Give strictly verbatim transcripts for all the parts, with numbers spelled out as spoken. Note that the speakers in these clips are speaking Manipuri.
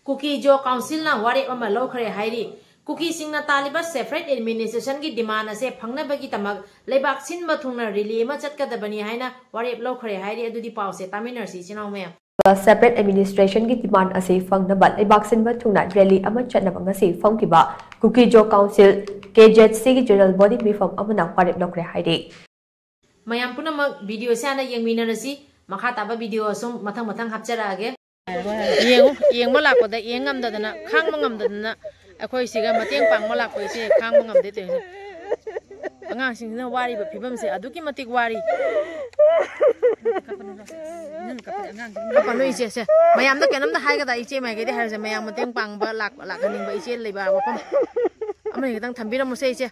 ꯀꯨꯀꯤ ꯖꯣ ꯀꯥꯎꯟꯁꯤꯜꯅ ꯋꯥꯔꯦꯞ ꯑꯃ ꯂꯧꯈ꯭ꯔꯦ ꯍꯥꯏꯔꯤ꯫ ꯀꯨꯀꯤꯁꯤꯡꯅ ꯇꯥꯜꯂꯤꯕ separate administration ꯒꯤ demand ꯑꯁꯦ ꯐꯪꯅꯕꯒꯤꯗꯃꯛ ꯂꯩꯕꯥꯛ ꯁꯤꯟꯕ ꯊꯨꯡꯅ rally ꯑꯃ ꯆꯠꯀꯗꯕꯅꯤ ꯍꯥꯏꯅ ꯋꯥꯔꯦꯞ ꯂꯧꯈ꯭ꯔꯦ ꯍꯥꯏꯔꯤ꯫ ꯑꯗꯨꯗꯤ ꯄꯥꯎꯁꯦ ꯇꯥꯃꯤꯟꯅꯔꯁꯤ ꯏꯆꯤꯟ ꯏꯅꯥꯎ ꯃꯌꯥꯝ꯫ Separate administration ꯒꯤ demand ꯑꯁꯤ ꯐꯪꯅꯕ ꯂꯩꯕꯥꯛ ꯁꯤꯟꯕ ꯊꯨꯡꯅ rally ꯑꯃ ꯆꯠꯅꯕ ꯉꯁꯤ ꯐꯝꯈꯤꯕ ꯀꯨꯀꯤ ꯖꯣ ꯀꯥꯎꯟꯁꯤꯜ, ꯀꯦ ꯖꯦꯠ ꯁꯤ ꯒꯤ general body ꯃꯤꯐꯝ ꯑꯃꯅ ꯋꯥꯔꯦꯞ ꯂꯧꯈ꯭ꯔꯦ ꯍꯥꯏꯔꯤ꯫ ꯃꯌꯥꯝ ꯄꯨꯝꯅꯃꯛ video ꯁꯦ ꯍꯥꯟꯅ ꯌꯦꯡꯃꯤꯟꯅꯔꯁꯤ꯫ ꯃꯈꯥ ꯇꯥꯕ video ꯑꯁꯨꯝ ꯃꯊꯪ ꯃꯊꯪ ꯍꯥꯞꯆꯔꯛꯑꯒꯦ꯫ ꯌꯦꯡꯉꯨ, ꯌꯦꯡꯕ ꯂꯥꯛꯄꯗ ꯌꯦꯡ ꯉꯝꯗꯗꯅ, ꯈꯥꯡꯕ ꯉꯝꯗꯗꯅ ꯑꯩꯈꯣꯏ ꯁꯤꯒ ꯃꯇꯦꯡ ꯄꯥꯡꯕ ꯂꯥꯛꯄ ꯏꯆꯦ ꯈꯥꯡꯕ ꯉꯝꯗꯦ ꯇꯧꯔꯤꯁꯦ꯫ ꯑꯉꯥꯡꯁꯤꯡꯁꯤꯅ ꯋꯥꯔꯤꯕ ꯐꯤꯕꯝꯁꯦ ꯑꯗꯨꯛꯀꯤ ꯃꯇꯤꯛ ꯋꯥꯔꯤ꯫ ꯀꯞꯄꯅꯨ ꯏꯆꯦꯁꯦ꯫ ꯃꯌꯥꯝꯗ ꯀꯩꯅꯣꯝꯇ ꯍꯥꯏꯒꯗ ꯏꯆꯦ ꯃꯥꯏꯀꯩꯗꯤ ꯍꯥꯏꯔꯁꯦ꯫ ꯃꯌꯥꯝ ꯃꯇꯦꯡ ꯄꯥꯡꯕ ꯂꯥꯛ-, ꯂꯥꯛꯍꯟꯅꯤꯡꯕ ꯏꯆꯦ ꯂꯩꯕ ꯋꯥꯐꯝ ꯑꯃꯅꯤ ꯈꯤꯇꯪ ꯊꯝꯕꯤꯔꯝꯃꯨꯁꯦ ꯏꯆꯦ꯫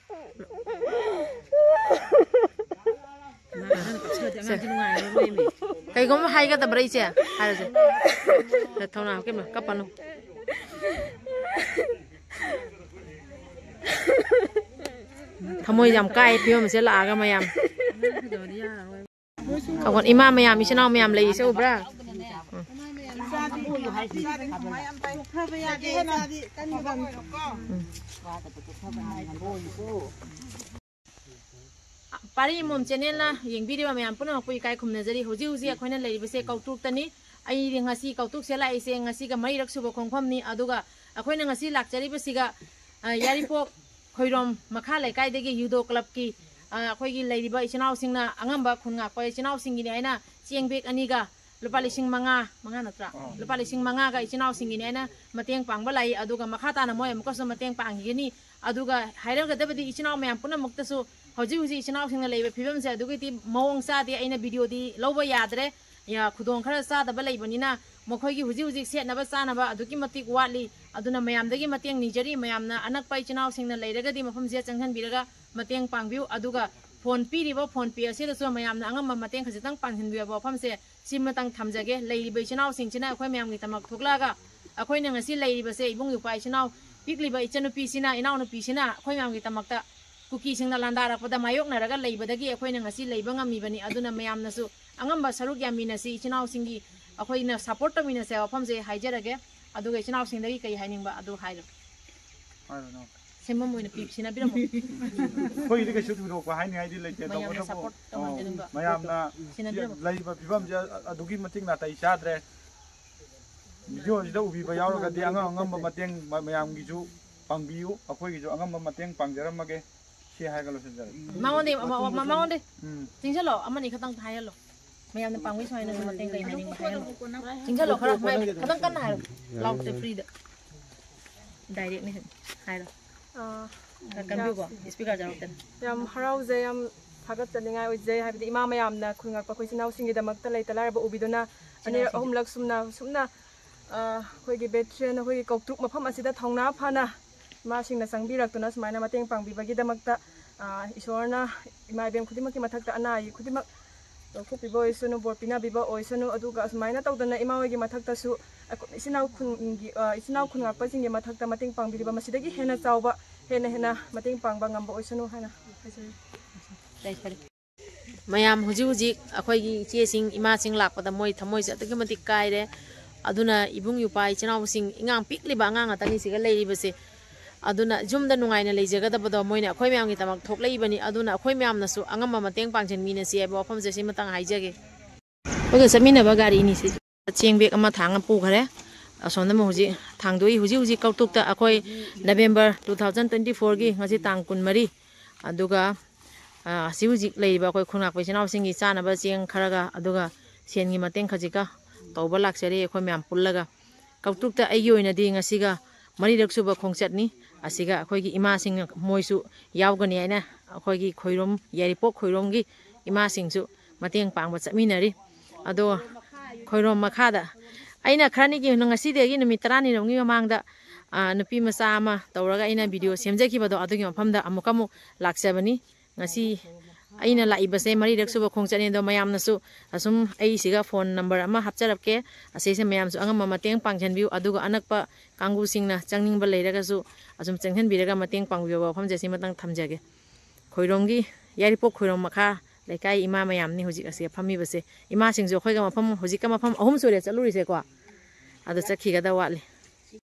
ꯀꯩꯒꯨꯝꯕ ꯍꯥꯏꯒꯗꯕ꯭ꯔꯥ ꯏꯆꯦ? ꯍꯥꯏꯔꯁꯦ꯫ ꯁꯦ, ꯊꯧꯅꯥ ꯍꯥꯞꯀꯦ, ꯀꯞꯄꯅꯨ꯫ ꯊꯃꯣꯏ ꯌꯥꯝ ꯀꯥꯏ ꯐꯤꯕꯝꯁꯦ ꯂꯥꯛꯑꯒ ꯃꯌꯥꯝ꯫ ꯏꯃꯥ ꯃꯌꯥꯝ, ꯏꯆꯤꯟ ꯏꯅꯥꯎ ꯃꯌꯥꯝ ꯂꯩꯔꯤꯁꯦ ꯎꯕ꯭ꯔꯥ? ꯎꯝ꯫ ꯄꯥꯔꯤ ꯏꯃꯣꯝ channel ꯅ ꯌꯦꯡꯕꯤꯔꯤꯕ ꯃꯌꯥꯝ ꯄꯨꯝꯅꯃꯛꯄꯨ ꯏꯀꯥꯏ ꯈꯨꯝꯅꯖꯔꯤ꯫ ꯍꯧꯖꯤꯛ ꯍꯧꯖꯤꯛ ꯑꯩꯈꯣꯏꯅ ꯂꯩꯔꯤꯕꯁꯦ ꯀꯧꯇ꯭ꯔꯨꯛꯇꯅꯤ꯫ ꯑꯩ ꯉꯁꯤ ꯀꯧꯇ꯭ꯔꯨꯛꯁꯦ ꯂꯥꯛꯏꯁꯦ ꯉꯁꯤꯒ ꯃꯔꯤꯔꯛ ꯁꯨꯕ ꯈꯣꯡꯐꯝꯅꯤ꯫ ꯑꯗꯨꯒ ꯑꯩꯈꯣꯏꯅ ꯉꯁꯤ ꯂꯥꯛꯆꯔꯤꯕꯁꯤꯒ, ꯑ, ꯌꯥꯏꯔꯤꯄꯣꯛ ꯈꯣꯏꯔꯣꯝ ꯃꯈꯥ ꯂꯩꯀꯥꯏꯗꯒꯤ ꯌꯨꯗꯣ club ꯀꯤ, ꯑ, ꯑꯩꯈꯣꯏꯒꯤ ꯂꯩꯔꯤꯕ ꯏꯆꯤꯟ ꯏꯅꯥꯎꯁꯤꯡꯅ, ꯑꯉꯝꯕ ꯈꯨꯟ ꯉꯥꯛꯄ ꯏꯆꯤꯟ ꯏꯅꯥꯎꯁꯤꯡꯒꯤꯅꯤ ꯍꯥꯏꯅ ꯆꯦꯡ bag ꯑꯅꯤꯒ ꯂꯨꯄꯥ ꯂꯤꯁꯤꯡ ꯃꯉꯥ, ꯃꯉꯥ ꯅꯠꯇ꯭ꯔꯥ? ꯂꯨꯄꯥ ꯂꯤꯁꯤꯡ ꯃꯉꯥꯒ ꯏꯆꯤꯟ ꯏꯅꯥꯎꯁꯤꯡꯒꯤꯅꯤ ꯍꯥꯏꯅ ꯃꯇꯦꯡ ꯄꯥꯡꯕ ꯂꯥꯛꯏ꯫ ꯑꯗꯨꯒ ꯃꯈꯥ ꯇꯥꯅ ꯃꯣꯏ ꯑꯃꯨꯛꯀꯁꯨ ꯃꯇꯦꯡ ꯄꯥꯡꯈꯤꯒꯅꯤ꯫ ꯑꯗꯨꯒ ꯍꯥꯏꯔꯝꯒꯗꯕꯗꯤ ꯏꯆꯤꯟ ꯏꯅꯥꯎ ꯃꯌꯥꯝ ꯄꯨꯝꯅꯃꯛꯇꯁꯨ ꯍꯧꯖꯤꯛ ꯍꯧꯖꯤꯛ ꯏꯆꯤꯟ ꯏꯅꯥꯎꯁꯤꯡꯅ ꯂꯩꯕ ꯐꯤꯕꯝꯁꯦ ꯑꯗꯨꯛꯀꯤ ꯃꯇꯤꯛ ꯃꯑꯣꯡ ꯆꯥꯗꯦ꯫ ꯑꯩꯅ video ꯗꯤ ꯂꯧꯕ ꯌꯥꯗ꯭ꯔꯦ꯫ ꯌꯥ, ꯈꯨꯗꯣꯡ ꯈꯔ ꯆꯥꯗꯕ ꯂꯩꯕꯅꯤꯅ ꯃꯈꯣꯏꯒꯤ ꯍꯧꯖꯤꯛ ꯍꯧꯖꯤꯛ ꯁꯦꯠꯅꯕ ꯆꯥꯅꯕ ꯑꯗꯨꯛꯀꯤ ꯃꯇꯤꯛ ꯋꯥꯠꯂꯤ꯫ ꯑꯗꯨꯅ ꯃꯌꯥꯝꯗꯒꯤ ꯃꯇꯦꯡ ꯅꯤꯖꯔꯤ꯫ ꯃꯌꯥꯝꯅ ꯑꯅꯛꯄ ꯏꯆꯤꯟ ꯏꯅꯥꯎꯁꯤꯡꯅ ꯂꯩꯔꯒꯗꯤ ꯃꯐꯝꯁꯤꯗ ꯆꯪꯁꯤꯟꯕꯤꯔꯒ ꯃꯇꯦꯡ ꯄꯥꯡꯕꯤꯌꯨ꯫ ꯑꯗꯨꯒ PhonePe ꯄꯤꯔꯤꯕ PhonePe ꯑꯁꯤꯗꯁꯨ ꯃꯌꯥꯝꯅ ꯑꯉꯝꯕ ꯃꯇꯦꯡ ꯈꯖꯤꯛꯇꯪ ꯄꯥꯡꯍꯟꯕꯤꯌꯨ ꯍꯥꯏꯕ ꯋꯥꯐꯝꯁꯦ ꯁꯤꯃꯇꯪ ꯊꯝꯖꯒꯦ꯫ ꯂꯩꯔꯤꯕ ꯏꯆꯤꯟ ꯏꯅꯥꯎꯁꯤꯡꯁꯤꯅ ꯑꯩꯈꯣꯏ ꯃꯌꯥꯝꯒꯤꯗꯃꯛ ꯊꯣꯛꯂꯛꯑꯒ ꯑꯩꯈꯣꯏꯅ ꯉꯁꯤ ꯂꯩꯔꯤꯕꯁꯦ ꯏꯕꯨꯡ ꯏꯄ꯭ꯋꯥ ꯏꯆꯤꯟ ꯏꯅꯥꯎ, ꯄꯤꯛꯂꯤꯕ ꯏꯆꯟꯅꯨꯄꯤꯁꯤꯅ, ꯏꯅꯥꯎꯅꯨꯄꯤꯁꯤꯅ ꯑꯩꯈꯣꯏ ꯃꯌꯥꯝꯒꯤꯗꯃꯛꯇ ꯀꯨꯀꯤꯁꯤꯡꯅ ꯂꯥꯟꯗꯥꯔꯛꯄꯗ ꯃꯥꯌꯣꯛꯅꯔꯒ ꯂꯩꯕꯗꯒꯤ ꯑꯩꯈꯣꯏꯅ ꯉꯁꯤ ꯂꯩꯕ ꯉꯝꯃꯤꯕꯅꯤ꯫ ꯑꯗꯨꯅ ꯃꯌꯥꯝꯅꯁꯨ ꯑꯉꯝꯕ ꯁꯔꯨꯛ ꯌꯥꯃꯤꯟꯅꯁꯤ, ꯏꯆꯤꯟ ꯏꯅꯥꯎꯁꯤꯡꯒꯤ ꯑꯩꯈꯣꯏꯅ support ꯇꯧꯃꯤꯟꯅꯁꯦ ꯍꯥꯏꯕ ꯋꯥꯐꯝꯁꯦ ꯍꯥꯏꯖꯔꯒꯦ꯫ ꯑꯗꯨꯒ ꯏꯆꯤꯟ ꯏꯅꯥꯎꯁꯤꯡꯗꯒꯤ ꯀꯩ ꯍꯥꯏꯅꯤꯡꯕ ꯑꯗꯨ ꯍꯥꯏꯔꯣ꯫ ꯍꯥꯏꯔꯣꯅꯣ꯫ ꯁꯦꯝꯐꯝ ꯑꯣꯏꯅ ꯄꯤ-, ꯁꯤꯟꯅꯕꯤꯔꯝꯃꯣ꯫ ꯑꯩꯈꯣꯏꯒꯤꯗꯤ ꯀꯩꯁꯨ ꯊꯣꯏꯗꯣꯛꯄ ꯍꯥꯏꯅꯤꯡꯉꯥꯏꯗꯤ ꯂꯩꯇꯦ꯫ ꯃꯌꯥꯝꯅ ꯇꯧꯕꯇꯕꯨ, support ꯇꯧꯍꯟꯖꯅꯤꯡꯕ꯫ ꯑꯣ, ꯃꯌꯥꯝꯅ ꯁꯤꯟꯅꯕꯤꯔꯝꯃꯣ꯫ ꯂꯩꯔꯤꯕ ꯐꯤꯕꯝꯁꯦ ꯑꯗꯨꯛꯀꯤ ꯃꯇꯤꯛ ꯅꯥꯇꯩ ꯆꯥꯗ꯭ꯔꯦ꯫ ꯚꯤꯗꯤꯑꯣꯁꯤꯗ ꯎꯕꯤꯕ ꯌꯥꯎꯔꯒꯗꯤ ꯑꯉꯝ ꯑꯉꯝꯕ ꯃꯇꯦꯡ ꯃ-, ꯃꯌꯥꯝꯒꯤꯁꯨ ꯄꯥꯡꯕꯤꯌꯨ, ꯑꯩꯈꯣꯏꯒꯤꯁꯨ ꯑꯉꯝꯕ ꯃꯇꯦꯡ ꯄꯥꯡꯖꯔꯝꯃꯒꯦ꯫ ꯁꯤ ꯍꯥꯏꯔꯒ ꯂꯣꯏꯁꯤꯟꯖꯔꯒꯦ꯫ ꯃꯉꯣꯟꯗꯩ, ꯃ-, ꯃ-, ꯃ-, ꯃꯉꯣꯟꯗꯩ ꯎꯝ꯫ ꯆꯤꯡꯁꯤꯜꯂꯣ, ꯑꯃꯅꯤ ꯈꯛꯇꯪ ꯍꯥꯏꯍꯜꯂꯣ꯫ ꯃꯌꯥꯝꯅ ꯄꯥꯡꯕꯤ ꯁꯨꯃꯥꯏꯅ ꯃꯇꯦꯡ ꯀꯩ ꯍꯥꯏꯅꯤꯡꯕ ꯍꯥꯏꯍꯜꯂꯣ꯫ ꯆꯤꯡꯁꯤꯜꯂꯣ ꯈꯔ, ꯃꯥꯏ ꯈꯛꯇꯪ ꯀꯟꯅ ꯍꯥꯏꯔꯣ꯫ ꯂꯥꯎꯗ ꯐ꯭ꯔꯤꯗ꯫ ꯗꯥꯏꯔꯦꯛꯅꯤ ꯍꯥꯏꯔꯣ꯫ ꯑꯥ, ꯈꯔ ꯀꯟꯕꯤꯌꯨꯀꯣ, ꯌꯥꯝ, ꯏꯁꯄꯤꯀꯔ ꯌꯥꯎꯔꯛꯇꯅ꯫ ꯌꯥꯝ ꯍꯔꯥꯎꯖꯩ, ꯌꯥꯝ ꯊꯥꯒꯠꯆꯅꯤꯡꯉꯥꯏ ꯑꯣꯏꯖꯩ꯫ ꯍꯥꯏꯕꯗꯤ ꯏꯃꯥ ꯃꯌꯥꯝꯅ ꯈꯨꯟ ꯉꯥꯛꯄ ꯑꯩꯈꯣꯏ ꯏꯆꯤꯟ ꯏꯅꯥꯎꯁꯤꯡꯒꯤꯗꯃꯛꯇ ꯂꯩꯇ ꯂꯥꯏꯔꯕ ꯎꯕꯤꯗꯨꯅ ꯑꯅꯤꯔꯛ ꯑꯍꯨꯝꯂꯛ ꯁꯨꯝꯅ, ꯁꯨꯝꯅ, ꯑꯥ, ꯑꯩꯈꯣꯏꯒꯤ ꯕꯦꯠ ꯐ꯭ꯔꯦꯟ ꯑꯩꯈꯣꯏꯒꯤ ꯀꯧꯇ꯭ꯔꯨꯛ ꯃꯐꯝ ꯑꯁꯤꯗ ꯊꯧꯅꯥ ꯐꯅ ꯏꯃꯥꯁꯤꯡꯅ ꯆꯪꯕꯤꯔꯛꯇꯨꯅ ꯁꯨꯃꯥꯏꯅ ꯃꯇꯦꯡ ꯄꯥꯡꯕꯤꯕꯒꯤꯗꯃꯛꯇ, ꯑꯥ, ꯏꯁꯣꯔꯅ ꯏꯃꯥ ꯏꯕꯦꯟ ꯈꯨꯗꯤꯡꯃꯛꯀꯤ ꯃꯊꯛꯇ ꯑꯅꯥ ꯑꯌꯦꯛ ꯈꯨꯗꯤꯡꯃꯛ ꯂꯧꯊꯣꯛꯄꯤꯕ ꯑꯣꯏꯁꯅꯨ, ꯕꯣꯔ ꯄꯤꯅꯕꯤꯕ ꯑꯣꯏꯁꯅꯨ꯫ ꯑꯗꯨꯒ ꯑꯁꯨꯃꯥꯏꯅ ꯇꯧꯗꯅ ꯏꯃꯥ ꯍꯣꯏꯒꯤ ꯃꯊꯛꯇꯁꯨ ꯑꯩꯈꯣꯏ ꯏꯆꯤꯟ ꯏꯅꯥꯎ ꯈꯨꯟꯒꯤ, ꯑ, ꯏꯆꯤꯟ ꯏꯅꯥꯎ ꯈꯨꯟ ꯉꯥꯛꯄꯁꯤꯡꯒꯤ ꯃꯊꯛꯇ ꯃꯇꯦꯡ ꯄꯥꯡꯕꯤꯔꯤꯕ ꯃꯁꯤꯗꯒꯤ ꯍꯦꯟꯅ ꯆꯥꯎꯕ, ꯍꯦꯟꯅ ꯍꯦꯟꯅ ꯃꯇꯦꯡ ꯄꯥꯡꯕ ꯉꯝꯕ ꯑꯣꯏꯁꯅꯨ ꯍꯥꯏꯅ ꯍꯥꯏꯖꯔꯤ꯫ ꯃꯌꯥꯝ ꯍꯧꯖꯤꯛ ꯍꯧꯖꯤꯛ ꯑꯩꯈꯣꯏꯒꯤ ꯏꯆꯦꯁꯤꯡ, ꯏꯃꯥꯁꯤꯡ ꯂꯥꯛꯄꯗ ꯃꯣꯏ ꯊꯃꯣꯏꯁꯦ ꯑꯗꯨꯛꯀꯤ ꯃꯇꯤꯛ ꯀꯥꯏꯔꯦ꯫ ꯑꯗꯨꯅ ꯏꯕꯨꯡ ꯏꯄ꯭ꯋꯥ, ꯏꯆꯤꯟ ꯏꯅꯥꯎꯁꯤꯡ, ꯏꯉꯥꯡ ꯄꯤꯛꯂꯤꯕ ꯑꯉꯥꯡ ꯉꯥꯛꯇꯅꯤ ꯁꯤꯒ ꯂꯩꯔꯤꯕꯁꯦ꯫ ꯑꯗꯨꯅ ꯌꯨꯝꯗ ꯅꯨꯡꯉꯥꯏꯅ ꯂꯩꯖꯒꯗꯕꯗꯣ ꯃꯣꯏꯅ ꯑꯩꯈꯣꯏ ꯃꯌꯥꯝꯒꯤꯗꯃꯛ ꯊꯣꯛꯂꯛꯏꯕꯅꯤ꯫ ꯑꯗꯨꯅ ꯑꯩꯈꯣꯏ ꯃꯌꯥꯝꯅꯁꯨ ꯑꯉꯝꯕ ꯃꯇꯦꯡ ꯄꯥꯡꯁꯤꯟꯃꯤꯟꯅꯁꯤ ꯍꯥꯏꯕ ꯋꯥꯐꯝꯁꯦ ꯁꯤꯃꯇꯪ ꯍꯥꯏꯖꯒꯦ꯫ ꯑꯩꯈꯣꯏꯒ ꯆꯠꯃꯤꯟꯅꯕ ꯒꯥꯔꯤꯅꯤ ꯁꯤ꯫ ꯆꯦꯡ ꯕꯦꯒ ꯑꯃ ꯊꯥꯡꯉ ꯄꯨꯈ꯭ꯔꯦ꯫ ꯑꯁꯣꯝꯗ ꯑꯃꯨꯛ ꯍꯧꯖꯤꯛ ꯊꯥꯡꯗꯣꯛꯏ꯫ ꯍꯧꯖꯤꯛ ꯍꯧꯖꯤꯛ ꯀꯧꯇꯨꯛꯇ ꯑꯩꯈꯣꯏ ꯅꯕꯦꯝꯕꯔ two thousand twenty fourꯒꯤ ꯉꯁꯤ ꯇꯥꯡ ꯀꯨꯟꯃꯔꯤ꯫ ꯑꯗꯨꯒ, ꯑ, ꯍꯧꯖꯤꯛ ꯍꯧꯖꯤꯛ ꯂꯩꯔꯤꯕ ꯑꯩꯈꯣꯏ ꯈꯨꯟꯉꯥꯛꯄ ꯏꯆꯤꯟ ꯏꯅꯥꯎꯁꯤꯡꯒꯤ ꯆꯥꯅꯕ ꯆꯦꯡ ꯈꯔꯒ, ꯑꯗꯨꯒ ꯁꯦꯟꯒꯤ ꯃꯇꯦꯡ ꯈꯖꯤꯛꯀ ꯇꯧꯕ ꯂꯥꯛꯆꯔꯤ ꯑꯩꯈꯣꯏ ꯃꯌꯥꯝ ꯄꯨꯜꯂꯒ꯫ ꯀꯧꯇ꯭ꯔꯨꯛꯇ ꯑꯩꯒꯤ ꯑꯣꯏꯅꯗꯤ ꯉꯁꯤꯒ ꯃꯔꯤꯔꯛ ꯁꯨꯕ ꯈꯣꯡꯆꯠꯅꯤ꯫ ꯑꯁꯤꯒ ꯑꯩꯈꯣꯏꯒꯤ ꯏꯃꯥꯁꯤꯡ ꯃꯣꯏꯁꯨ ꯌꯥꯎꯒꯅꯤ ꯍꯥꯏꯅ ꯑꯩꯈꯣꯏꯒꯤ ꯈꯣꯏꯔꯣꯝ, ꯌꯥꯏꯔꯤꯄꯣꯛ ꯈꯣꯏꯔꯣꯝꯒꯤ ꯏꯃꯥꯁꯤꯡꯁꯨ ꯃꯇꯦꯡ ꯄꯥꯡꯕ ꯆꯠꯃꯤꯟꯅꯔꯤ꯫ ꯑꯗꯣ ꯈꯣꯏꯔꯣꯝ ꯃꯈꯥꯗ ꯑꯩꯅ ꯈꯔꯅꯤꯒꯤ, ꯉꯁꯤꯗꯒꯤ ꯅꯨꯃꯤꯠ ꯇꯔꯥꯅꯤꯔꯣꯝꯒꯤ ꯃꯃꯥꯡꯗ, ꯑ, ꯅꯨꯄꯤ ꯃꯆꯥ ꯑꯃ ꯇꯧꯔꯒ ꯑꯩꯅ ꯚꯤꯗꯤꯑꯣ ꯁꯦꯝꯖꯈꯤꯕꯗꯣ, ꯑꯗꯨꯒꯤ ꯃꯐꯝꯗ ꯑꯃꯨꯛꯀ ꯑꯃꯨꯛ ꯂꯥꯛꯆꯕꯅꯤ꯫ ꯉꯁꯤ ꯑꯩꯅ ꯂꯥꯛꯏꯕꯁꯦ ꯃꯔꯤꯔꯛ ꯁꯨꯕ ꯈꯣꯡꯆꯠꯅꯤ꯫ ꯑꯗꯣ ꯃꯌꯥꯝꯅꯁꯨ ꯑꯁꯨꯝ ꯑꯩꯁꯤꯒ ꯐꯣꯟ ꯅꯝꯕꯔ ꯑꯃ ꯍꯥꯞꯆꯔꯛꯀꯦ, ꯑꯁꯤꯁꯦ ꯃꯌꯥꯝꯁꯨ ꯑꯉꯝꯕ ꯃꯇꯦꯡ ꯄꯥꯡꯁꯤꯟꯕꯤꯌꯨ꯫ ꯑꯗꯨꯒ ꯑꯅꯛꯄ ꯀꯥꯡꯕꯨꯁꯤꯡꯅ ꯆꯪꯅꯤꯡꯕ ꯂꯩꯔꯒꯁꯨ ꯑꯁꯨꯝ ꯆꯪꯁꯤꯟꯕꯤꯔꯒ ꯃꯇꯦꯡ ꯄꯥꯡꯕꯤꯌꯣꯕ ꯋꯥꯐꯝꯁꯦ ꯁꯤꯃꯇꯪ ꯊꯝꯖꯒꯦ꯫ ꯈꯣꯏꯔꯣꯝꯒꯤ, ꯌꯥꯏꯔꯤꯄꯣꯛ ꯈꯣꯏꯔꯣꯝ ꯃꯈꯥ ꯂꯩꯀꯥꯏ ꯏꯃꯥ ꯃꯌꯥꯝꯅꯤ ꯍꯧꯖꯤꯛ ꯑꯁꯤꯗ ꯐꯝꯃꯤꯕꯁꯦ꯫ ꯏꯃꯥꯁꯤꯡꯁꯨ ꯑꯩꯈꯣꯏꯒ ꯃꯐꯝ ꯍꯧꯖꯤꯛꯀ ꯃꯐꯝ ꯑꯍꯨꯝ ꯁꯨꯔꯦ ꯆꯠꯂꯨꯔꯤꯁꯦꯀꯣ꯫ ꯑꯗꯨ ꯆꯠꯈꯤꯒꯗꯕ ꯋꯥꯠꯂꯤ꯫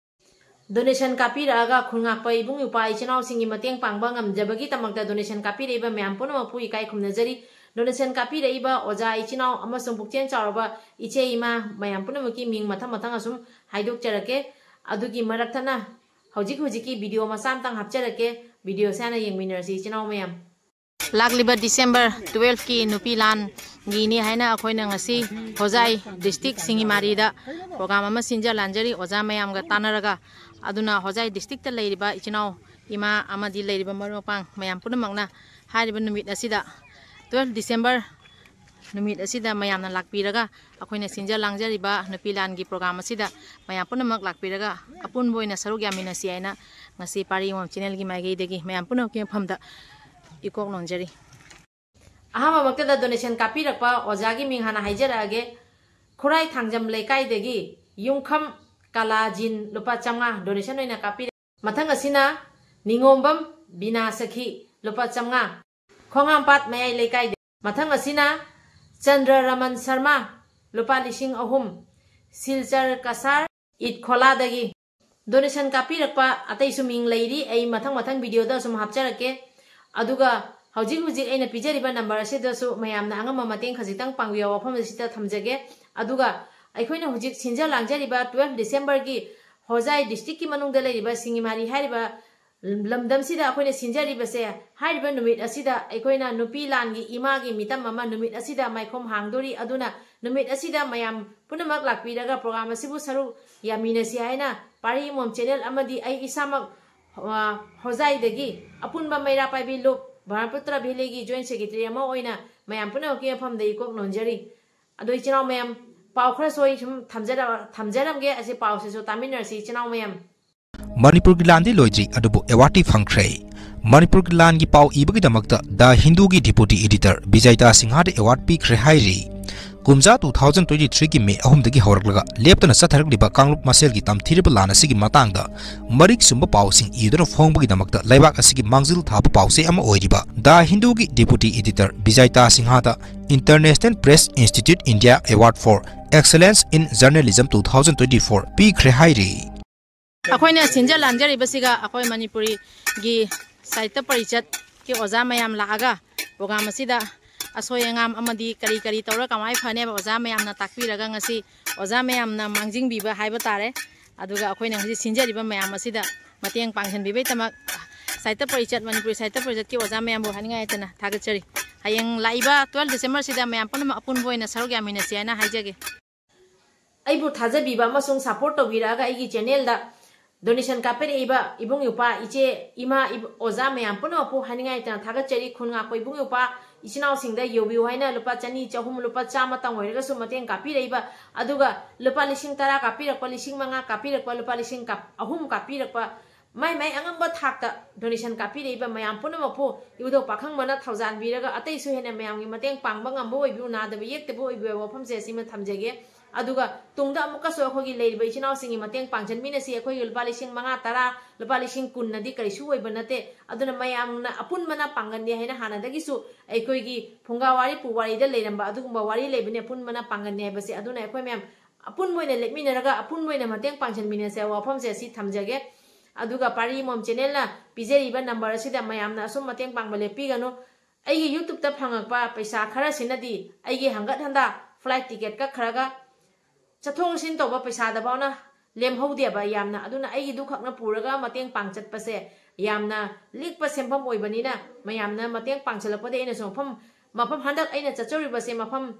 Donation ꯀꯥꯞꯄꯤꯔꯛꯑꯒ ꯈꯨꯟꯉꯥꯛꯄ ꯏꯕꯨꯡ ꯏꯄ꯭ꯋꯥ ꯏꯆꯤꯟ ꯏꯅꯥꯎꯁꯤꯡꯒꯤ ꯃꯇꯦꯡ ꯄꯥꯡꯕ ꯉꯝꯖꯕꯒꯤꯗꯃꯛꯇ donation ꯀꯥꯞꯄꯤꯔꯛꯏꯕ ꯃꯌꯥꯝ ꯄꯨꯝꯅꯃꯛꯄꯨ ꯏꯀꯥꯏ ꯈꯨꯝꯅꯖꯔꯤ꯫ Donation ꯀꯥꯞꯄꯤꯔꯛꯏꯕ ꯑꯣꯖꯥ ꯏꯆꯤꯟ ꯏꯅꯥꯎ ꯑꯃꯁꯨꯡ ꯄꯨꯛꯆꯦꯜ ꯆꯥꯎꯔꯕ ꯏꯆꯦ ꯏꯃꯥ ꯃꯌꯥꯝ ꯄꯨꯝꯅꯃꯛꯀꯤ ꯃꯤꯡ ꯃꯊꯪ ꯃꯊꯪ ꯑꯁꯨꯝ ꯍꯥꯏꯗꯣꯛꯆꯔꯛꯀꯦ꯫ ꯑꯗꯨꯒꯤ ꯃꯔꯛꯇꯅ ꯍꯧꯖꯤꯛ ꯍꯧꯖꯤꯛꯀꯤ video ꯃꯆꯥ ꯑꯃꯇꯪ ꯍꯥꯞꯆꯔꯛꯀꯦ꯫ Videoꯁꯦ ꯍꯥꯟꯅ ꯌꯦꯡꯃꯤꯟꯅꯔꯁꯤ ꯏꯆꯤꯟ ꯏꯅꯥꯎ ꯃꯌꯥꯝ꯫ ꯂꯥꯛꯂꯤꯕ December twelveꯀꯤ ꯅꯨꯄꯤ ꯂꯥꯟꯒꯤꯅꯤ ꯍꯥꯏꯅ ꯑꯩꯈꯣꯏꯅ ꯉꯁꯤ ꯍꯣꯖꯥꯏ district ꯁꯤꯡꯒꯤꯃꯥꯔꯤꯗ program ꯑꯃ ꯁꯤꯟꯖ ꯂꯥꯟꯖꯔꯤ ꯑꯣꯖꯥ ꯃꯌꯥꯝꯒ ꯇꯥꯟꯅꯔꯒ꯫ ꯑꯗꯨꯅ ꯍꯣꯖꯥꯏ districtꯇ ꯂꯩꯔꯤꯕ ꯏꯆꯤꯟ ꯏꯅꯥꯎ ꯏꯃꯥ ꯑꯃꯗꯤ ꯂꯩꯔꯤꯕ ꯃꯔꯨꯞ ꯃꯄꯥꯡ ꯃꯌꯥꯝ ꯄꯨꯝꯅꯃꯛꯅ ꯍꯥꯏꯔꯤꯕ ꯅꯨꯃꯤꯠ ꯑꯁꯤꯗ, twelve December ꯅꯨꯃꯤꯠ ꯑꯁꯤꯗ ꯃꯌꯥꯝꯅ ꯂꯥꯛꯄꯤꯔꯒ ꯑꯩꯈꯣꯏꯅ ꯁꯤꯟꯖ ꯂꯥꯡꯖꯔꯤꯕ ꯅꯨꯄꯤ ꯂꯥꯟꯒꯤ program ꯑꯁꯤꯗ ꯃꯌꯥꯝ ꯄꯨꯝꯅꯃꯛ ꯂꯥꯛꯄꯤꯔꯒ ꯑꯄꯨꯟꯕ ꯑꯣꯏꯅ ꯁꯔꯨꯛ ꯌꯥꯃꯤꯟꯅꯁꯤ ꯍꯥꯏꯅ ꯉꯁꯤ ꯄꯥꯔꯤ ꯏꯃꯣꯝ channelꯒꯤ ꯃꯥꯏꯀꯩꯗꯒꯤ ꯃꯌꯥꯝ ꯄꯨꯝꯅꯃꯛꯀꯤ ꯃꯐꯝꯗ ꯏꯀꯣꯛ ꯅꯣꯟꯖꯔꯤ꯫ ꯑꯍꯥꯟꯕꯃꯛꯇꯗ donation ꯀꯥꯞꯄꯤꯔꯛꯄ ꯑꯣꯖꯥꯒꯤ ꯃꯤꯡ ꯍꯥꯟꯅ ꯍꯥꯏꯖꯔꯛꯑꯒꯦ꯫ ꯈꯨꯔꯥꯏ ꯊꯥꯡꯖꯝ ꯂꯩꯀꯥꯏꯗꯒꯤ ꯌꯨꯝꯈꯝ ꯀꯂꯥꯖꯤꯟ ꯂꯨꯄꯥ ꯆꯥꯝꯃꯉꯥ donation ꯑꯣꯏꯅ ꯀꯥꯞꯄꯤꯔꯛꯑꯦ꯫ ꯃꯊꯪ ꯑꯁꯤꯅ ꯅꯤꯉꯣꯝꯕꯝ ꯕꯤꯅꯥ ꯁꯈꯤ ꯂꯨꯄꯥ ꯆꯥꯝꯃꯉꯥ, ꯈꯣꯡꯉꯥꯝꯄꯥꯠ ꯃꯌꯥꯏ ꯂꯩꯀꯥꯏꯗ꯫ ꯃꯊꯪ ꯑꯁꯤꯅ ꯆꯟꯗ꯭ꯔ ꯔꯃꯟ ꯁꯔꯃ ꯂꯨꯄꯥ ꯂꯤꯁꯤꯡ ꯑꯍꯨꯝ, ꯁꯤꯜꯆꯔ ꯀꯁꯥꯔ ꯏꯠꯈꯣꯂꯥꯗꯒꯤ꯫ Donation ꯀꯥꯞꯄꯤꯔꯛꯄ ꯑꯇꯩꯁꯨ ꯃꯤꯡ ꯂꯩꯔꯤ, ꯑꯩ ꯃꯊꯪ ꯃꯊꯪ videoꯗ ꯑꯁꯨꯝ ꯍꯥꯞꯆꯔꯛꯀꯦ꯫ ꯑꯗꯨꯒ ꯍꯧꯖꯤꯛ ꯍꯧꯖꯤꯛ ꯑꯩꯅ ꯄꯤꯖꯔꯤꯕ number ꯑꯁꯤꯗꯁꯨ ꯃꯌꯥꯝꯅ ꯑꯉꯝꯕ ꯃꯇꯦꯡ ꯈꯖꯤꯛꯇꯪ ꯄꯥꯡꯕꯤꯌꯣ ꯋꯥꯐꯝ ꯑꯁꯤꯗ ꯊꯝꯖꯒꯦ꯫ ꯑꯗꯨꯒ ꯑꯩꯈꯣꯏꯅ ꯍꯧꯖꯤꯛ ꯁꯤꯟꯖ ꯂꯥꯡꯖꯔꯤꯕ twelve Decemberꯒꯤ ꯍꯣꯖꯥꯏ districtꯀꯤ ꯃꯅꯨꯡꯗ ꯂꯩꯔꯤꯕ ꯁꯤꯡꯒꯤꯃꯥꯔꯤ ꯍꯥꯏꯔꯤꯕ ꯂꯝꯗꯝꯁꯤꯗ ꯑꯩꯈꯣꯏꯅ ꯁꯤꯟꯖꯔꯤꯕꯁꯦ, ꯍꯥꯏꯔꯤꯕ ꯅꯨꯃꯤꯠ ꯑꯁꯤꯗ ꯑꯩꯈꯣꯏꯅ ꯅꯨꯄꯤ ꯂꯥꯟꯒꯤ ꯏꯃꯥꯒꯤ ꯃꯤꯇꯝ ꯑꯃ ꯅꯨꯃꯤꯠ ꯑꯁꯤꯗ ꯃꯥꯏꯈꯣꯝ ꯍꯥꯡꯗꯣꯔꯤ꯫ ꯑꯗꯨꯅ ꯅꯨꯃꯤꯠ ꯑꯁꯤꯗ ꯃꯌꯥꯝ ꯄꯨꯝꯅꯃꯛ ꯂꯥꯛꯄꯤꯔꯒ program ꯑꯁꯤꯕꯨ ꯁꯔꯨꯛ ꯌꯥꯃꯤꯟꯅꯁꯤ ꯍꯥꯏꯅ ꯄꯥꯔꯤ ꯏꯃꯣꯝ channel ꯑꯃꯗꯤ ꯑꯩ ꯏꯁꯥꯃꯛ, ꯑ, ꯍꯣꯖꯥꯏꯗꯒꯤ ꯑꯄꯨꯟꯕ ꯃꯩꯔꯥ ꯄꯥꯏꯕꯤ ꯂꯨꯞ ꯕ꯭ꯔꯍꯃꯄꯨꯇ꯭ꯔ valleyꯒꯤ joint secretary ꯑꯃ ꯑꯣꯏꯅ ꯃꯌꯥꯝ ꯄꯨꯝꯅꯃꯛꯀꯤ ꯃꯐꯝꯗ ꯏꯀꯣꯛ ꯅꯣꯟꯖꯔꯤ꯫ ꯑꯗꯣ ꯏꯆꯤꯟ ꯏꯅꯥꯎ ꯃꯌꯥꯝ, ꯄꯥꯎ ꯈꯔ ꯁꯣꯏ ꯁꯨꯝ ꯊꯝꯖꯔ-, ꯊꯝꯖꯔꯝꯒꯦ꯫ ꯑꯁꯤ ꯄꯥꯎꯁꯤꯁꯨ ꯇꯥꯃꯤꯟꯅꯔꯁꯤ ꯏꯆꯤꯟ ꯏꯅꯥꯎ ꯃꯌꯥꯝ꯫ ꯃꯅꯤꯄꯨꯔꯒꯤ ꯂꯥꯟꯗꯤ ꯂꯣꯏꯗ꯭ꯔꯤ, ꯑꯗꯨꯕꯨ awardꯇꯤ ꯐꯪꯈ꯭ꯔꯦ꯫ ꯃꯅꯤꯄꯨꯔꯒꯤ ꯂꯥꯟꯒꯤ ꯄꯥꯎ ꯏꯕꯒꯤꯗꯃꯛꯇ The Hinduꯒꯤ deputy editor ꯕꯤꯖꯩꯇꯥ ꯁꯤꯡꯍꯥꯗ award ꯄꯤꯈ꯭ꯔꯦ ꯍꯥꯏꯔꯤ꯫ ꯀꯨꯝꯖꯥ two thousand twenty-threeꯒꯤ ꯃꯦ ꯑꯍꯨꯝꯗꯒꯤ ꯍꯧꯔꯛꯂꯒ ꯂꯦꯞꯇꯅ ꯆꯠꯊꯔꯛꯂꯤꯕ ꯀꯥꯡꯂꯨꯞ ꯃꯁꯦꯜꯒꯤ ꯇꯝꯊꯤꯔꯕ ꯂꯥꯟ ꯑꯁꯤꯒꯤ ꯃꯇꯥꯡꯗ ꯃꯔꯤꯛ ꯆꯨꯝꯕ ꯄꯥꯎꯁꯤꯡ ꯏꯗꯨꯅ ꯐꯣꯡꯕꯒꯤꯗꯃꯛꯇ ꯂꯩꯕꯥꯛ ꯑꯁꯤꯒꯤ ꯃꯥꯡꯖꯤꯜ ꯊꯥꯕ ꯄꯥꯎꯆꯦ ꯑꯃ ꯑꯣꯏꯔꯤꯕ ꯗ ꯍꯤꯟꯗꯨꯒꯤ deputy editor ꯕꯤꯖꯥꯏꯇꯥ ꯁꯤꯡꯍꯥꯗ International Press Institute India Award for Excellence in Journalism two thousand twenty-four ꯄꯤꯈ꯭ꯔꯦ ꯍꯥꯏꯔꯤ꯫ ꯑꯩꯈꯣꯏꯅ ꯁꯤꯟꯖ ꯂꯥꯟꯖꯔꯤꯕꯁꯤꯒ ꯑꯩꯈꯣꯏ ꯃꯅꯤꯄꯨꯔꯤꯒꯤ ꯁꯥꯍꯤꯇ꯭ꯌ ꯄꯔꯤꯁꯠꯀꯤ ꯑꯣꯖꯥ ꯃꯌꯥꯝ ꯂꯥꯛꯑꯒ program ꯑꯁꯤꯗ ꯑꯁꯣꯏ ꯑꯉꯥꯝ ꯑꯃꯗꯤ ꯀꯔꯤ ꯀꯔꯤ ꯇꯧꯔ ꯀꯃꯥꯏꯅ ꯐꯅꯤ ꯍꯥꯏꯕ ꯑꯣꯖꯥ ꯃꯌꯥꯝꯅ ꯇꯥꯛꯄꯤꯔꯒ ꯉꯁꯤ ꯑꯣꯖꯥ ꯃꯌꯥꯝꯅ ꯃꯥꯡꯖꯤꯟꯕꯤꯕ ꯍꯥꯏꯕ ꯇꯥꯔꯦ꯫ ꯑꯗꯨꯒ ꯑꯩꯈꯣꯏꯅ ꯍꯧꯖꯤꯛ ꯁꯤꯟꯖꯔꯤꯕ ꯃꯌꯥꯝ ꯑꯁꯤꯗ ꯃꯇꯦꯡ ꯄꯥꯡꯁꯤꯟꯕꯤꯕꯒꯤꯗꯃꯛ ꯁꯥꯍꯤꯇ꯭ꯌ ꯄꯔꯤꯁꯠ, ꯃꯅꯤꯄꯨꯔꯤ ꯁꯥꯍꯤꯇ꯭ꯌ ꯄꯔꯤꯁꯠꯀꯤ ꯑꯣꯖꯥ ꯃꯌꯥꯝꯕꯨ ꯍꯥꯏꯅꯤꯡꯉꯥꯏ ꯂꯩꯇꯅ ꯊꯥꯒꯠꯆꯔꯤ꯫ ꯍꯌꯦꯡ ꯂꯥꯛꯏꯕ twelve Decemberꯁꯤꯗ ꯃꯌꯥꯝ ꯄꯨꯝꯅꯃꯛ ꯑꯄꯨꯟꯕ ꯑꯣꯏꯅ ꯁꯔꯨꯛ ꯌꯥꯃꯤꯟꯅꯁꯤ ꯍꯥꯏꯅ ꯍꯥꯏꯖꯒꯦ꯫ ꯑꯩꯕꯨ ꯊꯥꯖꯕꯤꯕ ꯑꯃꯁꯨꯡ support ꯇꯧꯕꯤꯔꯛꯑꯒ ꯑꯩꯒꯤ channelꯗ donation ꯀꯥꯞꯄꯤꯔꯛꯏꯕ ꯏꯕꯨꯡ ꯏꯄ꯭ꯋꯥ, ꯏꯆꯦ, ꯏꯃꯥ, ꯏꯕ-, ꯑꯣꯖꯥ ꯃꯌꯥꯝ ꯄꯨꯝꯅꯃꯛꯄꯨ ꯍꯥꯏꯅꯤꯡꯉꯥꯏ ꯂꯩꯇꯅ ꯊꯥꯒꯠꯆꯔꯤ꯫ ꯈꯨꯟ ꯉꯥꯛꯄ ꯏꯕꯨꯡ ꯏꯄ꯭ꯋꯥ, ꯏꯆꯤꯟ ꯏꯅꯥꯎꯁꯤꯡꯗ ꯌꯧꯕꯤꯌꯨ ꯍꯥꯏꯅ ꯂꯨꯄꯥ ꯆꯅꯤ, ꯆꯍꯨꯝ, ꯂꯨꯄꯥ ꯆꯥꯝꯃꯇꯪ ꯑꯣꯏꯔꯒꯁꯨ ꯃꯇꯦꯡ ꯀꯥꯞꯄꯤꯔꯛꯏꯕ, ꯑꯗꯨꯒ ꯂꯨꯄꯥ ꯂꯤꯁꯤꯡ ꯇꯔꯥ ꯀꯥꯞꯄꯤꯔꯛꯄ, ꯂꯤꯁꯤꯡ ꯃꯉꯥ ꯀꯥꯞꯄꯤꯔꯛꯄ, ꯂꯨꯄꯥ ꯂꯤꯁꯤꯡ ꯀꯥꯞ-, ꯑꯍꯨꯝ ꯀꯥꯞꯄꯤꯔꯛꯄ, ꯃꯥꯏ ꯃꯥꯏ ꯑꯉꯝꯕ ꯊꯥꯛꯇ donation ꯀꯥꯞꯄꯤꯔꯛꯏꯕ ꯃꯌꯥꯝ ꯄꯨꯝꯅꯃꯛꯄꯨ ꯏꯕꯨꯙꯧ ꯄꯥꯈꯪꯕꯅ ꯊꯧꯖꯥꯟꯕꯤꯔꯒ ꯑꯇꯩꯁꯨ ꯍꯦꯟꯅ ꯃꯌꯥꯝꯒꯤ ꯃꯇꯦꯡ ꯄꯥꯡꯕ ꯉꯝꯕ ꯑꯣꯏꯕꯤꯌꯨ, ꯅꯥꯗꯕ ꯌꯦꯛꯇꯕ ꯑꯣꯏꯕꯤꯌꯨ ꯍꯥꯏꯕ ꯋꯥꯐꯝꯁꯦ ꯑꯁꯤꯃ ꯊꯝꯖꯒꯦ꯫ ꯑꯗꯨꯒ ꯇꯨꯡꯗ ꯑꯃꯨꯛꯀꯁꯨ ꯑꯩꯈꯣꯏꯒꯤ ꯂꯩꯔꯤꯕ ꯏꯆꯤꯟ ꯏꯅꯥꯎꯁꯤꯡꯒꯤ ꯃꯇꯦꯡ ꯄꯥꯡꯁꯤꯟꯃꯤꯟꯅꯁꯤ꯫ ꯑꯩꯈꯣꯏꯒꯤ ꯂꯨꯄꯥ ꯂꯤꯁꯤꯡ ꯃꯉꯥ, ꯇꯔꯥ, ꯂꯨꯄꯥ ꯂꯤꯁꯤꯡ ꯀꯨꯟꯅꯗꯤ ꯀꯔꯤꯁꯨ ꯑꯣꯏꯕ ꯅꯠꯇꯦ꯫ ꯑꯗꯨꯅ ꯃꯌꯥꯝꯅ ꯑꯄꯨꯟꯕꯅ ꯄꯥꯡꯒꯟꯗꯤ ꯍꯥꯏꯅ ꯍꯥꯟꯅꯗꯒꯤꯁꯨ ꯑꯩꯈꯣꯏꯒꯤ ꯐꯨꯡꯒꯥ ꯋꯥꯔꯤ ꯄꯨꯋꯥꯔꯤꯗ ꯂꯩꯔꯝꯕ ꯑꯗꯨꯒꯨꯝꯕ ꯋꯥꯔꯤ ꯂꯩꯕꯅꯤ, ꯑꯄꯨꯟꯕꯅ ꯄꯥꯡꯒꯟꯅꯤ ꯍꯥꯏꯕꯁꯦ꯫ ꯑꯗꯨꯅ ꯑꯩꯈꯣꯏ ꯃꯌꯥꯝ ꯑꯄꯨꯟꯕ ꯑꯣꯏꯅ ꯂꯦꯞꯃꯤꯟꯅꯔꯒ ꯑꯄꯨꯟꯕ ꯑꯣꯏꯅ ꯃꯇꯦꯡ ꯄꯥꯡꯁꯤꯟꯃꯤꯟꯅꯁꯦ ꯍꯥꯏꯕ ꯋꯥꯐꯝꯁꯦ ꯑꯁꯤ ꯊꯝꯖꯒꯦ꯫ ꯑꯗꯨꯒ ꯄꯥꯔꯤ ꯃꯣꯝ channelꯅ ꯄꯤꯖꯔꯤꯕ number ꯑꯁꯤꯗ ꯃꯌꯥꯝꯅ ꯑꯁꯨꯝ ꯃꯇꯦꯡ ꯄꯥꯡꯕ ꯂꯦꯞꯄꯤꯒꯅꯨ꯫ ꯑꯩꯒꯤ YouTubeꯇ ꯐꯪꯉꯛꯄ ꯄꯩꯁꯥ ꯈꯔꯁꯤꯅꯗꯤ ꯑꯩꯒꯤ ꯍꯪꯒꯠ ꯍꯟꯗ flight ticket ꯀꯛꯈ꯭ꯔꯒ ꯆꯠꯊꯣꯛ ꯆꯠꯁꯤꯟ ꯇꯧꯕ ꯄꯩꯁꯥꯗꯐꯥꯎꯅ ꯂꯦꯝꯍꯧꯗꯦꯕ ꯌꯥꯝꯅ꯫ ꯑꯗꯨꯅ ꯑꯩꯒꯤꯗꯨ ꯈꯛꯅ ꯄꯨꯔꯒ ꯃꯇꯦꯡ ꯄꯥꯡ ꯆꯠꯄꯁꯦ ꯌꯥꯝꯅ ꯂꯤꯛꯄ ꯁꯦꯟꯐꯝ ꯑꯣꯏꯕꯅꯤꯅ ꯃꯌꯥꯝꯅ ꯃꯇꯦꯡ ꯄꯥꯡꯁꯤꯜꯂꯛꯄꯗ ꯑꯩꯅꯁꯨ ꯃꯐꯝ, ꯃꯐꯝ ꯍꯟꯗꯛ ꯑꯩꯅ ꯆꯠꯆꯔꯨꯔꯤꯕꯁꯦ ꯃꯐꯝ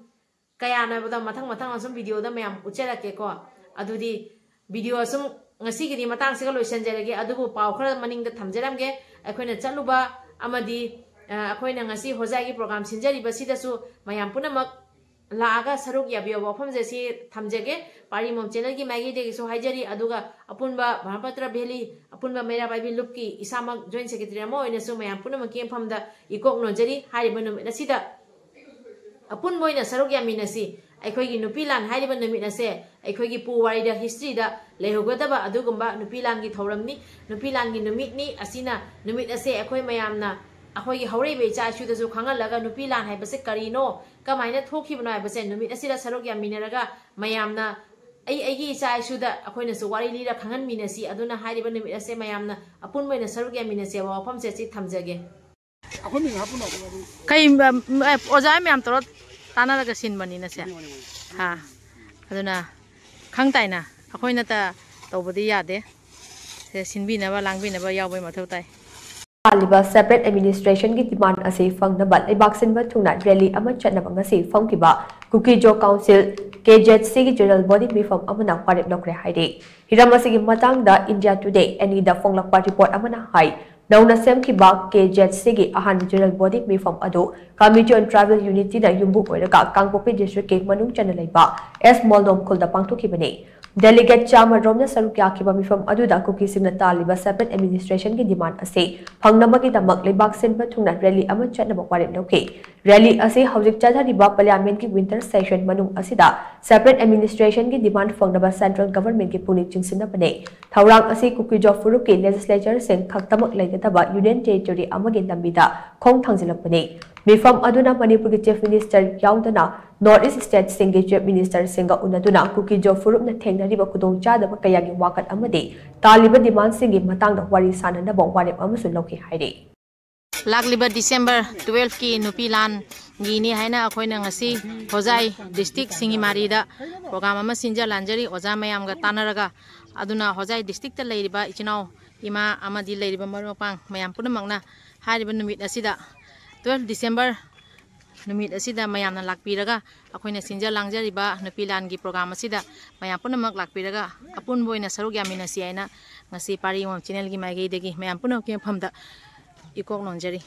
ꯀꯌꯥꯅꯕꯗ ꯃꯊꯪ ꯃꯊꯪ ꯑꯁꯨꯝ videoꯗ ꯃꯌꯥꯝ ꯎꯠꯆꯔꯛꯀꯦꯀꯣ꯫ ꯑꯗꯨꯗꯤ video ꯑꯁꯨꯝ ꯉꯁꯤꯒꯤꯗꯤ ꯃꯇꯥꯡꯁꯤꯒ ꯂꯣꯏꯁꯤꯟꯖꯔꯒꯦ꯫ ꯑꯗꯨꯕꯨ ꯄꯥꯎ ꯈꯔ ꯃꯅꯤꯡꯗ ꯊꯝꯖꯔꯝꯒꯦ꯫ ꯑꯩꯈꯣꯏꯅ ꯆꯠꯂꯨꯕ ꯑꯃꯗꯤ, ꯑ, ꯑꯩꯈꯣꯏꯅ ꯉꯁꯤ ꯍꯣꯖꯥꯏꯒꯤ program ꯁꯤꯟꯖꯔꯤꯕꯁꯤꯗꯁꯨ ꯃꯌꯥꯝ ꯄꯨꯝꯅꯃꯛ ꯂꯥꯛꯑꯒ ꯁꯔꯨꯛ ꯌꯥꯕꯤꯌꯣ ꯋꯥꯐꯝꯁꯦ ꯁꯤ ꯊꯝꯖꯒꯦ꯫ ꯄꯥꯔꯤ ꯃꯣꯝ channelꯒꯤ ꯃꯥꯏꯀꯩꯗꯒꯤꯁꯨ ꯍꯥꯏꯖꯔꯤ, ꯑꯗꯨꯒ ꯑꯄꯨꯟꯕ ꯕ꯭ꯔꯍꯃꯄꯨꯇ꯭ꯔ valley, ꯑꯄꯨꯟꯕ ꯃꯩꯔꯥ ꯄꯥꯏꯕꯤ ꯂꯨꯞꯀꯤ ꯏꯁꯥꯃꯛ joint secretary ꯑꯃ ꯑꯣꯏꯅꯁꯨ ꯃꯌꯥꯝ ꯄꯨꯝꯅꯃꯛꯀꯤ ꯃꯐꯝꯗ ꯏꯀꯣꯛ ꯅꯣꯟꯖꯔꯤ꯫ ꯍꯥꯏꯔꯤꯕ ꯅꯨꯃꯤꯠ ꯑꯁꯤꯗ ꯑꯄꯨꯟꯕ ꯑꯣꯏꯅ ꯁꯔꯨꯛ ꯌꯥꯃꯤꯟꯅꯁꯤ꯫ ꯑꯩꯈꯣꯏꯒꯤ ꯅꯨꯄꯤ ꯂꯥꯟ ꯍꯥꯏꯔꯤꯕ ꯅꯨꯃꯤꯠ ꯑꯁꯦ ꯑꯩꯈꯣꯏꯒꯤ ꯄꯨꯋꯥꯔꯤꯗ, historyꯗ ꯂꯩꯍꯧꯒꯗꯕ ꯑꯗꯨꯒꯨꯝꯕ ꯅꯨꯄꯤ ꯂꯥꯟꯒꯤ ꯊꯧꯔꯝꯅꯤ, ꯅꯨꯄꯤ ꯂꯥꯟꯒꯤ ꯅꯨꯃꯤꯠꯅꯤ꯫ ꯑꯁꯤꯅ ꯅꯨꯃꯤꯠ ꯑꯁꯦ ꯑꯩꯈꯣꯏ ꯃꯌꯥꯝꯅ ꯑꯩꯈꯣꯏꯒꯤ ꯍꯧꯔꯛꯏꯕ ꯏꯆꯥ ꯏꯁꯨꯗꯁꯨ ꯈꯪꯍꯜꯂꯒ ꯅꯨꯄꯤ ꯂꯥꯟ ꯍꯥꯏꯕꯁꯦ ꯀꯔꯤꯅꯣ, ꯀꯃꯥꯏꯅ ꯊꯣꯛꯈꯤꯕꯅꯣ ꯍꯥꯏꯕꯁꯦ ꯅꯨꯃꯤꯠ ꯑꯁꯤꯗ ꯁꯔꯨꯛ ꯌꯥꯃꯤꯟꯅꯔꯒ ꯃꯌꯥꯝꯅ ꯑꯩ ꯑꯩꯒꯤ ꯏꯆꯥ ꯏꯁꯨꯗ ꯑꯩꯈꯣꯏꯅꯁꯨ ꯋꯥꯔꯤ ꯂꯤꯔ ꯈꯪꯍꯟꯃꯤꯟꯅꯁꯤ꯫ ꯑꯗꯨꯅ ꯍꯥꯏꯔꯤꯕ ꯅꯨꯃꯤꯠ ꯑꯁꯦ ꯃꯌꯥꯝꯅ ꯑꯄꯨꯟꯕ ꯑꯣꯏꯅ ꯁꯔꯨꯛ ꯌꯥꯃꯤꯟꯅꯁꯤ ꯍꯥꯏꯕ ꯋꯥꯐꯝꯁꯦ ꯑꯁꯤ ꯊꯝꯖꯒꯦ꯫ ꯑꯩꯈꯣꯏ ꯃꯤꯡ ꯍꯥꯞꯄꯨꯅꯣ, ꯑꯗꯨ ꯀꯩ, ꯑꯦ, ꯑꯣꯖꯥ ꯃꯌꯥꯝ ꯇꯧꯔ ꯇꯥꯟꯅꯔꯒ ꯁꯤꯟꯕꯅꯤꯅ ꯁꯦ꯫ ꯃꯥꯅꯤ, ꯃꯥꯅꯤ, ꯃꯥꯅꯤ꯫ ꯍꯥ꯫ ꯑꯗꯨꯅ ꯈꯪ ꯇꯥꯏꯅ ꯑꯩꯈꯣꯏꯅꯇ ꯇꯧꯕꯗꯤ ꯌꯥꯗꯦ꯫ ꯁꯦ ꯁꯤꯟꯕꯤꯅꯕ ꯂꯥꯡꯕꯤꯅꯕ ꯌꯥꯎꯕꯩ ꯃꯊꯧ ꯇꯥꯏ꯫ ꯄꯥꯜꯂꯤꯕ separate administrationꯒꯤ demand ꯑꯁꯤ ꯐꯪꯅꯕ ꯂꯩꯕꯥꯛ ꯁꯤꯟꯕ ꯊꯨꯡꯅ rally ꯑꯃ ꯆꯠꯅꯕ ꯉꯁꯤ ꯐꯝꯈꯤꯕ ꯀꯨꯀꯤꯖꯣ council, KZCꯒꯤ general body ꯃꯤꯐꯝ ꯑꯃꯅ ꯋꯥꯔꯦꯞ ꯂꯧꯈ꯭ꯔꯦ ꯍꯥꯏꯔꯤ꯫ ꯍꯤꯔꯝ ꯑꯁꯤꯒꯤ ꯃꯇꯥꯡꯗ India Today ꯑꯅꯤꯗ ꯐꯣꯡꯂꯛꯄ report ꯑꯃꯅ ꯍꯥꯏ, ꯅꯧꯅ ꯁꯦꯝꯈꯤꯕ KZCꯒꯤ ꯑꯍꯥꯟꯕ general body ꯃꯤꯐꯝ ꯑꯗꯨ Committee on Tribal Unityꯅ ꯌꯨꯝꯕꯨ ꯑꯣꯏꯔꯒ ꯀꯥꯡꯄꯣꯛꯄꯤ districtꯀꯤ ꯃꯅꯨꯡ ꯆꯟꯅ ꯂꯩꯕ ꯑꯦꯁ ꯃꯣꯜꯗꯣꯝ ꯈꯨꯜꯗ ꯄꯥꯡꯊꯣꯛꯈꯤꯕꯅꯤ꯫ Delegate ꯆꯥꯝꯃ ꯔꯣꯝꯅ ꯁꯔꯨꯛ ꯌꯥꯈꯤꯕ ꯃꯤꯐꯝ ꯑꯗꯨꯗ ꯀꯨꯀꯤꯁꯤꯡꯅ ꯇꯥꯜꯂꯤꯕ separate administrationꯒꯤ demand ꯑꯁꯤ ꯐꯪꯅꯕꯒꯤꯗꯃꯛ ꯂꯩꯕꯥꯛ ꯁꯤꯟꯕ ꯊꯨꯡꯅ rally ꯑꯃ ꯆꯠꯅꯕ ꯋꯥꯔꯦꯞ ꯂꯧꯈꯤ꯫ Rally ꯑꯁꯤ ꯍꯧꯖꯤꯛ ꯆꯠꯊꯔꯤꯕ parliamentꯀꯤ winter session ꯃꯅꯨꯡ ꯑꯁꯤꯗ separate administrationꯒꯤ demand ꯐꯪꯅꯕ central governmentꯀꯤ ꯄꯨꯛꯅꯤꯡ ꯆꯤꯡꯁꯤꯟꯅꯕꯅꯤ꯫ ꯊꯧꯔꯥꯡ ꯑꯁꯤ ꯀꯨꯀꯤꯖꯣ ꯐꯨꯔꯨꯞꯀꯤ legislatureꯁꯤꯡ ꯈꯛꯇꯃꯛ ꯂꯩꯒꯗꯕ union territory ꯑꯃꯒꯤ ꯂꯝꯕꯤꯗ ꯈꯣꯡ ꯊꯥꯡꯖꯤꯜꯂꯛꯄꯅꯤ꯫ ꯃꯤꯐꯝ ꯑꯗꯨꯅ ꯃꯅꯤꯄꯨꯔꯒꯤ Chief Minister ꯌꯥꯎꯗꯅ North East stateꯁꯤꯡꯒꯤ Chief Ministerꯁꯤꯡꯒ ꯎꯅꯗꯨꯅ ꯀꯨꯀꯤꯖꯣ ꯐꯨꯔꯨꯞꯅ ꯊꯦꯡꯅꯔꯤꯕ ꯈꯨꯗꯣꯡꯆꯥꯗꯕ ꯀꯌꯥꯒꯤ ꯋꯥꯀꯠ ꯑꯃꯗꯤ ꯇꯥꯜꯂꯤꯕ demandꯁꯤꯡꯒꯤ ꯃꯇꯥꯡꯗ ꯋꯥꯔꯤ ꯁꯥꯅꯅꯕ ꯋꯥꯔꯦꯞ ꯑꯃꯁꯨ ꯂꯧꯈꯤ ꯍꯥꯏꯔꯤ꯫ ꯂꯥꯛꯂꯤꯕ December twelveꯀꯤ ꯅꯨꯄꯤ ꯂꯥꯟꯒꯤꯅꯤ ꯍꯥꯏꯅ ꯑꯩꯈꯣꯏꯅ ꯉꯁꯤ ꯍꯣꯖꯥꯏ district ꯁꯤꯡꯒꯤꯃꯥꯔꯤꯗ program ꯑꯃ ꯁꯤꯟꯖ ꯂꯥꯟꯖꯔꯤ꯫ ꯑꯣꯖꯥ ꯃꯌꯥꯝꯒ ꯇꯥꯟꯅꯔꯒ, ꯑꯗꯨꯅ ꯍꯣꯖꯥꯏ districtꯇ ꯂꯩꯔꯤꯕ ꯏꯆꯤꯟ ꯏꯅꯥꯎ ꯏꯃꯥ ꯑꯃꯗꯤ ꯂꯩꯔꯤꯕ ꯃꯔꯨꯞ ꯃꯄꯥꯡ ꯃꯌꯥꯝ ꯄꯨꯝꯅꯃꯛꯅ ꯍꯥꯏꯔꯤꯕ ꯅꯨꯃꯤꯠ ꯑꯁꯤꯗ, twelve December ꯅꯨꯃꯤꯠ ꯑꯁꯤꯗ ꯃꯌꯥꯝꯅ ꯂꯥꯛꯄꯤꯔꯒ ꯑꯩꯈꯣꯏꯅ ꯁꯤꯟꯖ ꯂꯥꯡꯖꯔꯤꯕ ꯅꯨꯄꯤ ꯂꯥꯟꯒꯤ program ꯑꯁꯤꯗ ꯃꯌꯥꯝ ꯄꯨꯝꯅꯃꯛ ꯂꯥꯛꯄꯤꯔꯒ ꯑꯄꯨꯟꯕ ꯑꯣꯏꯅ ꯁꯔꯨꯛ ꯌꯥꯃꯤꯟꯅꯁꯤ ꯍꯥꯏꯅ ꯉꯁꯤ ꯄꯥꯔꯤ ꯌꯦꯡꯉꯣꯝ channelꯒꯤ ꯃꯥꯏꯀꯩꯗꯒꯤ ꯃꯌꯥꯝ ꯄꯨꯝꯅꯃꯛꯀꯤ ꯃꯐꯝꯗ ꯏꯀꯣꯛ ꯅꯣꯟꯖꯔꯤ꯫